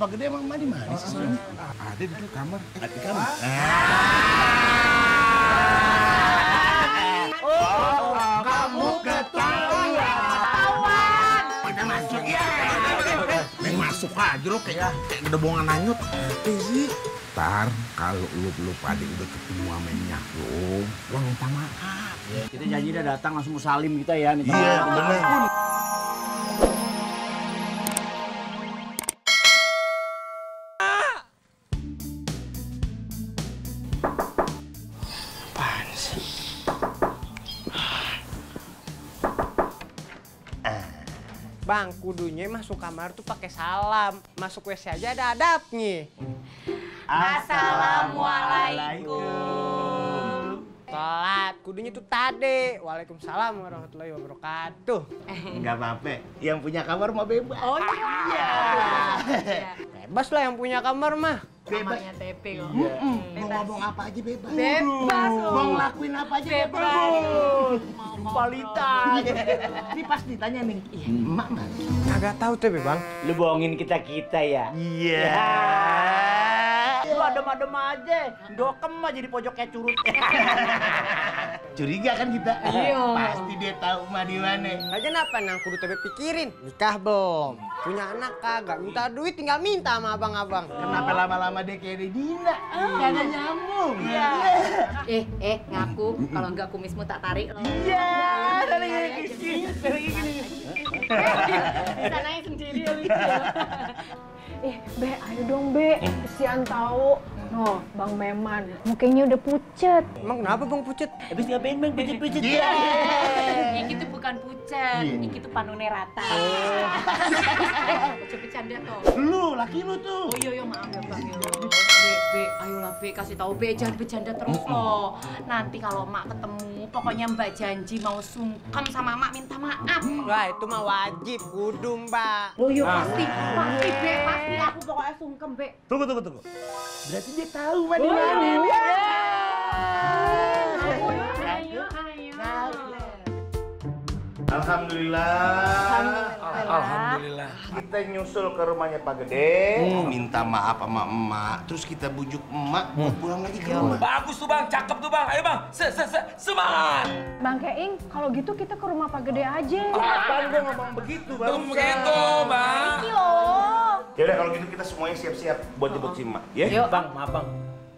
Pak Gede emang di mana sih sekarang? Ada di kamar. Ada di kamar. Kamu ketahuan. Kita masuk ya. Masuk aja lo kayak gedebongan anyut. Sih. Ntar kalau lu pada udah ketemu sama Nyak lo minta maaf. Kita janji udah datang langsung salim kita ya. Iya, bener. Apaan sih? Bang, kudunya masuk kamar tuh pakai salam. Masuk WC aja ada adabnya. Assalamualaikum. Telat, kudunya tuh tadi. Waalaikumsalam warahmatullahi wabarakatuh. Enggak apa-apa. Yang punya kamar mah bebas. Oh iya. Bebas lah yang punya kamar mah. Kamarnya TP kok. Mau ngomong apa aja bebas. Bebas. Mau ngelakuin apa aja Bebas. Balita. Ini pas ditanya nih, emak mana? Kagak tahu tuh Bang. Lu bohongin kita-kita ya? Iya. Lu adem-adem aja, dokem aja di pojok kayak curut. Curiga kan kita? Iya. Pasti dia tahu emak di mana. Lagian apa nang kudu TP pikirin? Nikah belum? Punya anak kagak? Minta duit tinggal minta sama abang-abang. Kenapa lama-lama dia kayak Dina? Karena nyambung. Iya. Ngaku kalau enggak kumismu tak tarik loh. Iya. Dari gini. Bisa naik sendiri ya lucu. Be, ayo dong Be, kesian tahu. No, Bang Meman, mukanya udah pucet. Emang kenapa Bang pucet? Habis ngapain Bang pucet-pucet? Iya. Iki tuh bukan pucat, iki tuh panune rata. Coba bercanda toh. Lu, laki lu tuh. Oh iya maaf ya Bang ya. Be, ayolah Be, kasih tahu Be, jangan bercanda terus loh. Nanti kalau Mak ketemu, pokoknya Mbak janji mau sungkem sama Mak minta maaf. Wah, itu mah wajib, kudu Mbak. Oh iya pasti Be, pasti aku pokoknya sungkem Be. Tunggu. Berarti dia tahu mah di mana. Ayo. Alhamdulillah. Kita nyusul ke rumahnya Pak Gede, minta maaf sama emak, terus kita bujuk emak buat pulang lagi ke rumah. Bagus tuh Bang, cakep tuh Bang. Ayo Bang, semangat. Bang Keing, kalau gitu kita ke rumah Pak Gede aja. Apaan dia ngomong begitu, Bang? Tuh begitu Bang. Yaudah kalau gitu kita semuanya siap-siap buat jemput si emak, ya? Bang, maaf Bang.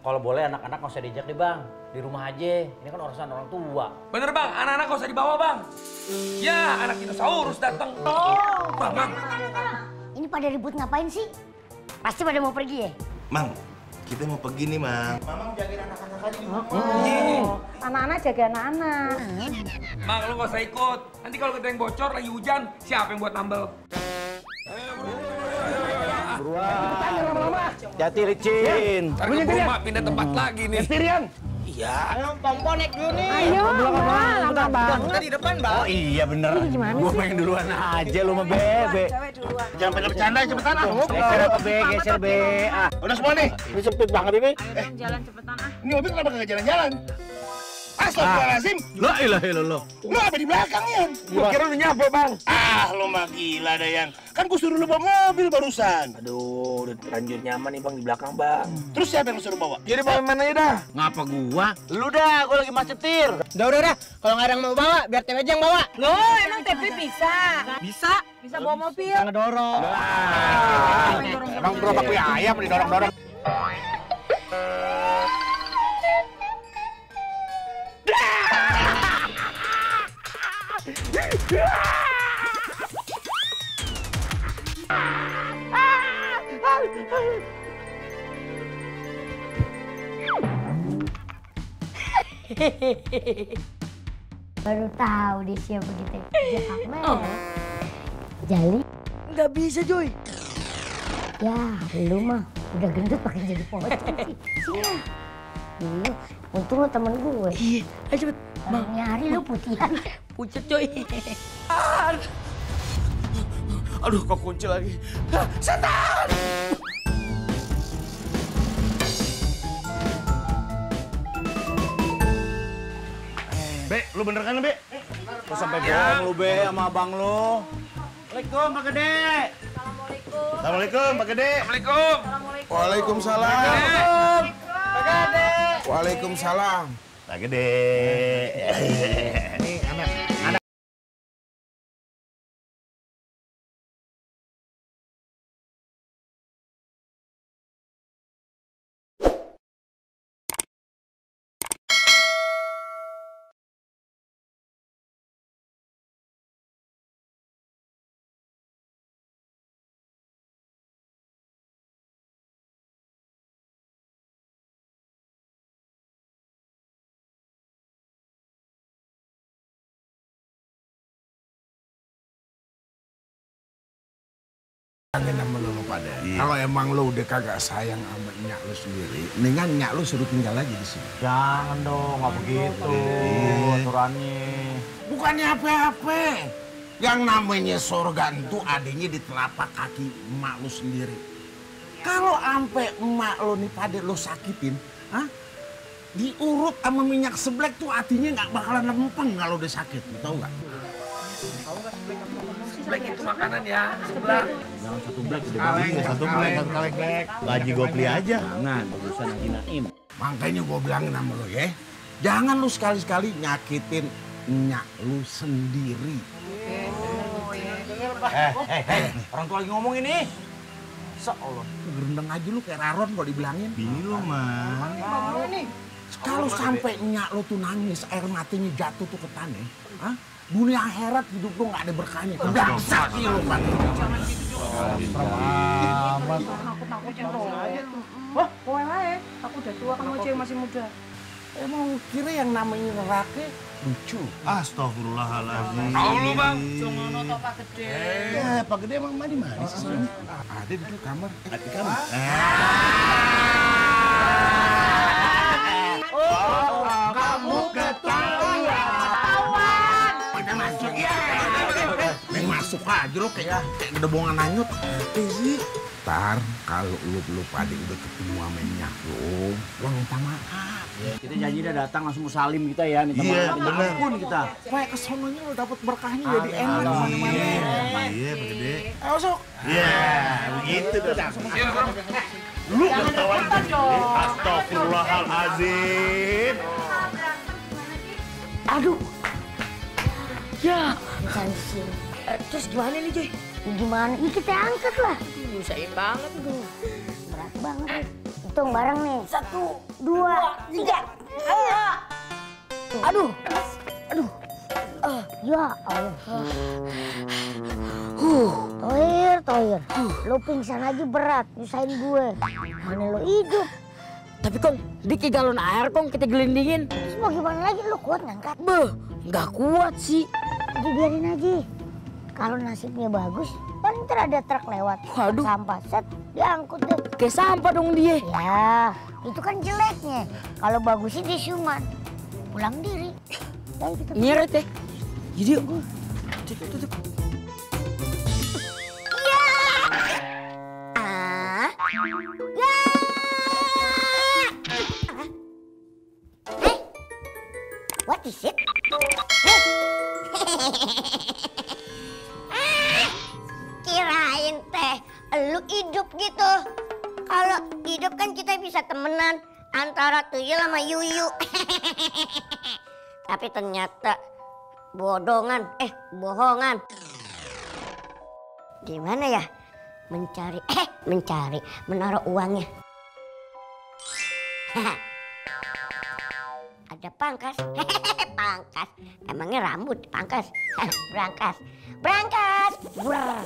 Kalau boleh anak-anak nggak usah diajak deh Bang. Di rumah aja. Ini kan urusan orang tua. Bener Bang, anak-anak gak usah dibawa Bang. Ya, anak dinosaurus datang. Bang. Ini pada ribut ngapain sih? Pasti pada mau pergi ya? Mang, kita mau pergi nih, Mang. Mamang jagain anak-anak aja di rumah. Anak-anak jaga anak-anak. Bang, lu gak usah ikut. Nanti kalau kita yang bocor lagi hujan, siapa yang buat nambel? Jati licin. Ntar ke rumah pindah tempat lagi nih. Sendirian. Iya. Ayo, Pompo naik dulu nih. Ayo, lama banget. Kita di depan, Bang. Oh iya bener. Gimana Gua sih? pengen duluan aja lu mah Bebe. Jangan pada bercanda, cepetan ah. Geser Be. Ah, Udah semua nih. ini sempit banget ini. Jalan cepetan ah. Ini mobil kenapa kagak jalan-jalan? Astagfirullahaladzim. La ilaha illallah. Lu apa di belakang, Yan? Gua kira udah nyampe, Bang. Ah, lu mah gila dah, Yan. Kan gua suruh lu bawa mobil barusan. Aduh, udah terlanjur nyaman nih Bang di belakang, Bang. Terus siapa yang lu suruh bawa? Jadi bawa mana aja dah? Ngapa gua? Lu dah, gua lagi macetir. Udah. Kalau nggak ada yang mau bawa, biar Tewe aja yang bawa. Loh, emang Tepi bisa? Bisa bawa mobil. Jangan ngedorong. Emang gerobak punya ayam didorong-dorong. Baru tahu deh siapa kita. Jali. Nggak bisa, Joy. Ya, lu mah udah gendut pakai jadi pocong sih. Sini. Untung lu temen gue. Iya, ayo cepet. Bang nyari lu putihan. Pucet, Joy. Aduh, kok kunci lagi. Setan! Be, lu bener kan, Be? Lu sampai bohong lu Be sama abang lu. Assalamualaikum, Pak Gede. Assalamualaikum Pak Gede. Assalamualaikum. Waalaikumsalam. Waalaikumsalam. Pak Gede. Nih anak. Sama lu pada. Kalau emang lu udah kagak sayang sama nyak lu sendiri, mendingan nyak lu suruh tinggal aja di sini. Jangan dong, nggak begitu aturannya. Bukannya apa-apa. Yang namanya sorga itu adanya di telapak kaki emak lu sendiri. Kalau ampe emak lu nih pada lu sakitin, diurut sama minyak seblek tuh artinya nggak bakalan lempeng kalau udah sakit, lu tahu nggak? Seblek itu makanan ya, sebelah. Jangan satu black udah Satu black. Gaji Gopli aja. Jangan, bagusan Haji Naim. Makanya gue bilangin sama lu ya, jangan lu sekali-sekali nyakitin nyak lu sendiri. Orang tua lagi ngomong ini. Seolah. Gerendeng aja lu kayak Raron kalau dibilangin. Bini lu mah. Kalau sampai nyak lu tuh nangis, air matinya jatuh tuh ke tanah, dunia akhirat hidup lu nggak ada berkahnya. Bangsat lu, Pak. Nakut-nakutin loh. Wah, kowe wae. Aku udah tua, kamu aja yang masih muda. Emang kira yang namanya neraka lucu. Astagfirullahaladzim. Tahu lu Bang. Jongono to Pak Gede. Ya, Pak Gede emang mandi mana sih? Ada di kamar. Di kamar. Kamu ketahuan. Pada masuk ya. Neng masuk aja lo kayak gedebongan anyut. Sih. Ntar kalau lu pada udah ketemu sama nyak lu, minta maaf. Kita janji udah datang langsung salim kita ya, minta Iya, maaf. bener. Ampun kita. Kayak kesononya lu dapet berkahnya jadi enak kemana-mana. Iya, Pak Gede. Ayo sok. Iya, begitu dong. Iya Bang. Lu ketahuan. Astagfirullahaladzim. Aduh. Ya, kansin. Terus gimana nih, Joy? Gimana? Ini kita angkat lah. Nyusahin banget. Berat banget. Hitung bareng nih. 1, 2, 3. Ayo. Aduh. Aduh. Ya Allah. Tohir. Lo pingsan aja berat, nyusahin gue. Mana lo hidup? Tapi Kong, di galon air Kong kita gelindingin. Terus mau gimana lagi? Lo kuat ngangkat? Nggak kuat sih. Jadi biarin aja. Kalau nasibnya bagus, paling ntar ada truk lewat. Waduh. Sampah, set, diangkut deh. Kayak sampah dong dia. Ya, itu kan jeleknya. Kalau bagusnya dia siuman. Pulang diri. Ayo kita Nyeret ya. Jadi yuk. Ya. Hey, what is it? Kirain teh, lu hidup gitu. Kalau hidup kan kita bisa temenan antara tuyul sama yuyu. Tapi ternyata bohongan, Gimana ya? Mencari, menaruh uangnya. Ada pangkas. Pangkas. Emangnya rambut pangkas? Berangkas. Brr.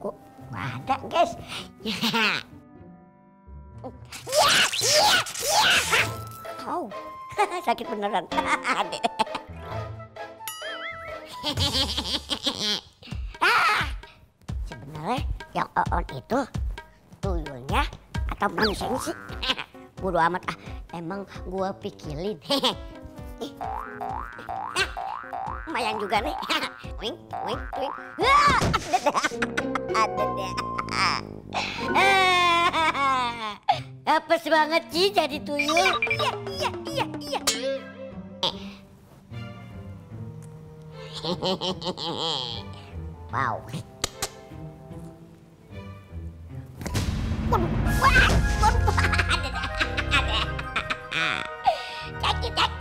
Kok nggak ada, guys? Oh, sakit beneran. Sebenarnya yang on itu tuyulnya atau manusianya sih? Bodo amat emang gua pikirin. Lumayan juga nih. Wing. Ada deh. Apes banget sih jadi tuyul. Iya. Wow. Waduh, wah, waduh, ada. Caki.